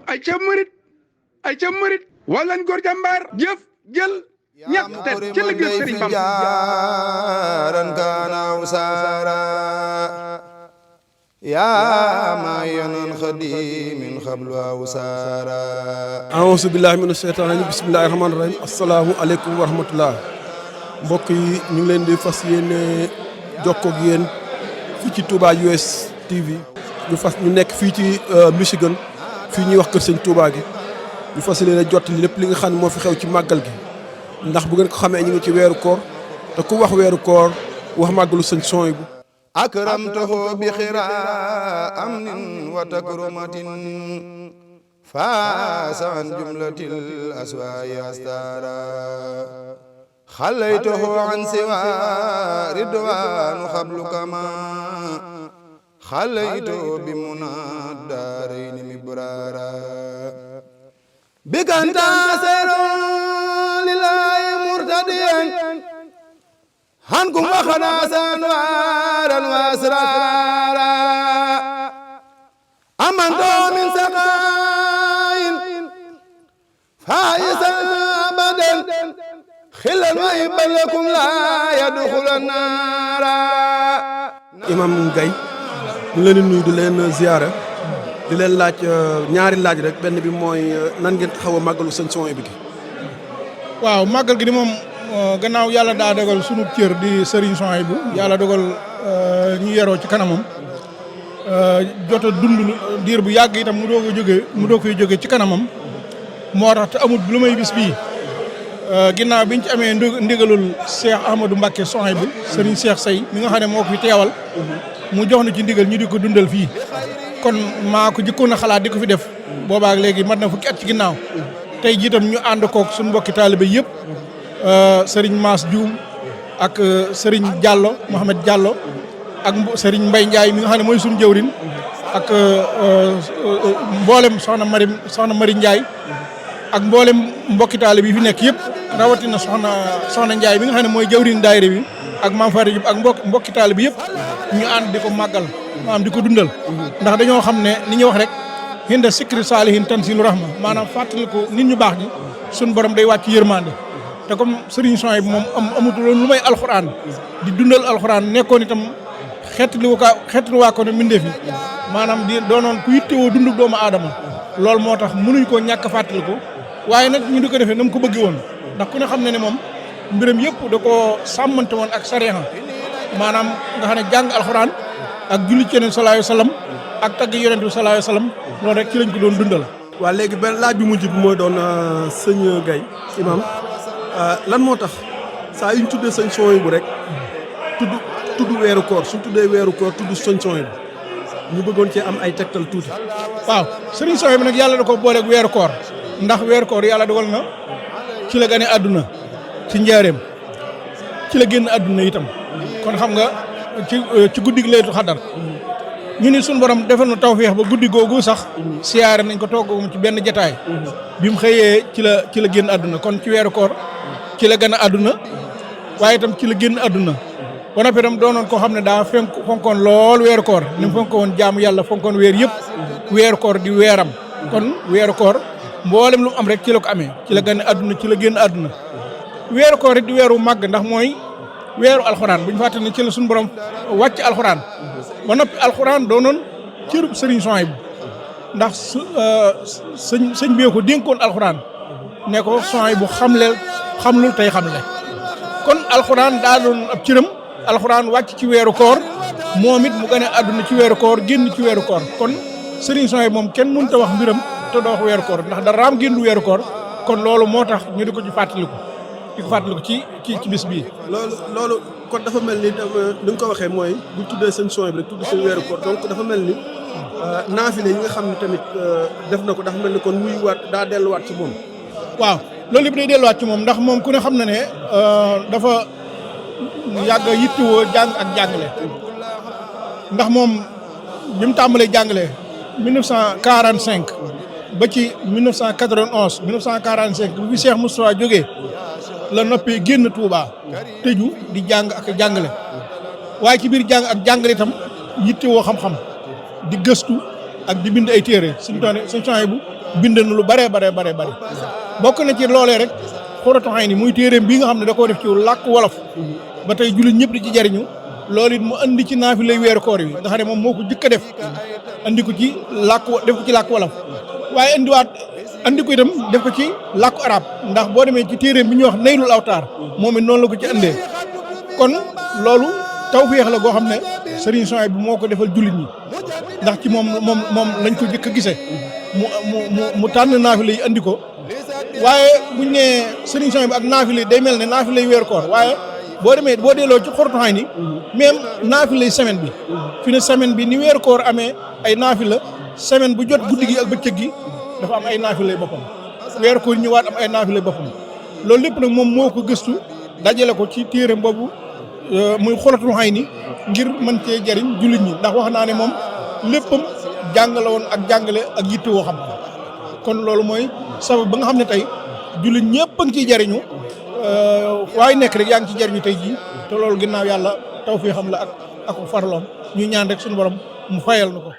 ay ca murit walan góor jàmbaar jëf jël ñett ci liggéey Sëriñ Bamba jaaran kaanaw saara yaa ma yonan xadimin xablu aw saara a'uuzu billahi mina sheytaani rajiim bismillahi rahmaani rahiim assalaamu aleykum wa rahmatullah mbokk yi ñu ngi leen di fas yéene jokkoo ak yéen fii ci Touba US TV ñu nekk fii ci Michigan fii ñuy wax kër Sëñ Touba gi ñu fas yéene jottali lépp li nga xam ne moo fi xew ci màggal gi ndax bu ngeen ko xamee ñu ngi ci weeru koor te ku wax weeru koor wax màggalu Sëñ Souhaïbou akramtahu bi xiraa amnin wa takrumatin faasa an jumlatil aswaa'i astaara xalaytahu an siwa ridwaanu xablu kama xalaytahu bi munad daarayni mibraara bikanta seero lillahi murtadiyan hankum wa khanasan waran wa asrara amantu min saqain faisan abadan khilal wa ibalakum la yadkhulan nara Imam Gaye ñu leen di nuyu di leen ziyaara di leen laaj ñaari laaj rek benn bi mooy nan ngeen taxaw a màggalu Sëñ Souhaïbou bi waaw màggal gi di moom gannaaw yàlla daa dogal sunu cër di Serigne Souhaïbou yàlla dogal ñu yeroo ci kanamam jot a dund diir bu yàgg itam mu doog koy jóge ci kanamam moo tax te amul lu may bis bii ginnaaw biñ ci amee ndigalul Cheikh Ahmadou Mbacké Souhaïbou Serigne Cheikh Say mi nga xam ne moo ko fi teewal mu jox na ci ndigal ñu di ko dundal fii kon maa ko jëkkoon a xalaat di ko fi def boobaak léegi mat na fukki at ci ginnaaw tey jiitam ñu ànd kook suñu mbokki taalibe yëpp Serigne Mass Dioum ak Serigne Diallo Mohamed Diallo ak Serigne Mbaye Ndiaye mi nga xam ne mooy suñu jëwrin ak mboolem soxna Mari Ndiaye ak mboolem mbokki taalibe yi fi nekk yëpp rawatina soxna Ndiaye mi nga xam ne mooy jëwrin daayira bi ak Mame Fatou Diop ak mbokki taalibe yëpp ñu ànd di ko màggal maanaam di ko dundal ndax dañoo xam ne ni ñuy wax rek hinda sikri saalihin tanzilu rahma maanaam fàttali ko nit ñu baax ñi suñu borom day wàcc yërmande te comme Serigne Souhaïbou moom amutu loolu lu may alxuraan di dundal alxuraan nekkoon itam xeetlu waa ko ne mbindeef yi maanaam di doonoon ku yittewoo dundu doomu aadama loolu moo tax mënuñ koo ñàkk a fàttali ko waaye nag ñu di ko defee na mu ko bëggee woon ndax ku ne xam ne ne moom mbiram yëpp da koo sàmmante woon ak sariya maanaam nga xam ne jàng alxuraan ak julli ci Yonent sallallahu alayhi wa sallam ak tagg Yonent bi sallallahu alayhi wa sallam loolu rek ci lañ ko doon dundal. waaw léegi benn laaj bi mujj bi mooy doon sëñ Gaye imam lan moo tax saa yu ñu tuddee Sëñ Souhaïbou rek tudd weeru koor suñ tuddee weeru koor tudd Sëñ Souhaïbou ñu bëggoon cee am ay tegtal tuuti. waaw Serigne Souhaïbou nag yàlla da ko booleeg weeru koor ndax weeru koor yàlla dogal na ci la gane àdduna ci njaareem ci la génn àdduna itam kon xam nga ci guddi gi Laylatul Qadr ñu ni suñu borom defal na tawfeex ba guddi googu sax siyaare nañ ko toog ci benn jataay bi mu xëyee ci la génn àdduna kon ci weeru koor ci la gën a àdduna waaye itam ci la génn àdduna ba noppi itam doonoon koo xam ne daa fonkoon lool weeru koor ni mu fonkoon jaamu yàlla fonkoon weer yëpp weeru koor di weeram kon weeru koor mboolem lu am rek ci la ko amee ci la gën a àdduna ci la génn àdduna weeru koor it di weeru màgg ndax mooy weeru alxuraan bu ñu fàtte ne ci la suñu borom wàcc alxuraan ba noppi alxuraan doonoon cërub Serigne Souhaïbou ndax sëñ bee ko dénkoon alxuraan ne ko Souhaïbou xamlul tey xamle kon alxuraan daa doon ab cëram alxuraan wàcc ci weeru koor moom it mu gën a àdduna ci weeru koor génn ci weeru koor kon Serigne Souhaïbou moom kenn mënut a wax mbiram te doo wax weeru koor ndax daraam génn weeru koor kon loolu moo tax ñu di ko ci fàttaliku ci bis bii. loolu kon dafa mel ni li nga ko waxee mooy bu tuddee Sëñ Souhaïbou rek tudd seen weeru koor donc dafa mel ni naafile yi nga xam ne tamit def na ko dafa mel ni kon muy waat daa delluwaat ci moom. waaw loolu yëpp day delluwaat ci moom ndax moom ku ne xam na ne dafa yàgg yittewoo jàng ak jàngale ndax moom bi mu tàmbalee jàngale 1945 ba ci 1991 1945 bi fi Cheikh Moustapha jógee la noppee génn Touba tëju di jàng ak jàngale waaye ci biir jàng ak jàngale itam yittewoo xam-xam di gëstu ak di bind ay téere suñu Souhaïbou bu bind na lu bare bokk na ci loolee rek Xuratul Ayni muy téereem bii nga xam ne da koo def ci làkk wolof ba tey jullit ñëpp di ci jariñu loolu it mu andi ci naafilay weeru koor yi nga xam ne moom moo ko jëkk a def andi ko ci làkk wolof waaye andi ko itam def ko ci làkku arab ndax boo demee ci téereem bi ñuy wax Naylul Awtaar moom it noonu la ko ci andee kon loolu tawfeex la goo xam ne Serigne Souhaïbou moo ko defal jullit ñi ndax ci moom lañ ko jëkk a gisee mu tànn naafila yi andi ko waaye buñ ne Serigne Souhaïbou ak naafila yi day mel ne naafila yi weeru koor waaye boo delloo ci Xuratul Ayni même naafila yi semaine bi fi ne semaine bi ni weeru koor amee ay naafila semaine bu jot guddi gi ak bëccëg gi dafa am ay naafila yi boppam weeru koor ñëwaat am ay naafila yi boppam loolu lépp nag moom moo ko gëstu dajale ko ci téereem boobu muy Xuratul Ayni ngir mën cee jariñ jullit ñi ndax wax naa ne moom léppam jàngale woon ak jàngale ak yitte woo xam kon loolu mooy sabab ba nga xam ne tey jullit ñëpp a ngi ciy jariñu waaye nekk rek yaa ngi ci jariñu tey jii te loolu ginnaaw yàlla tawfeexam la ak farloom ñuy ñaan rek suñu borom mu fayal na ko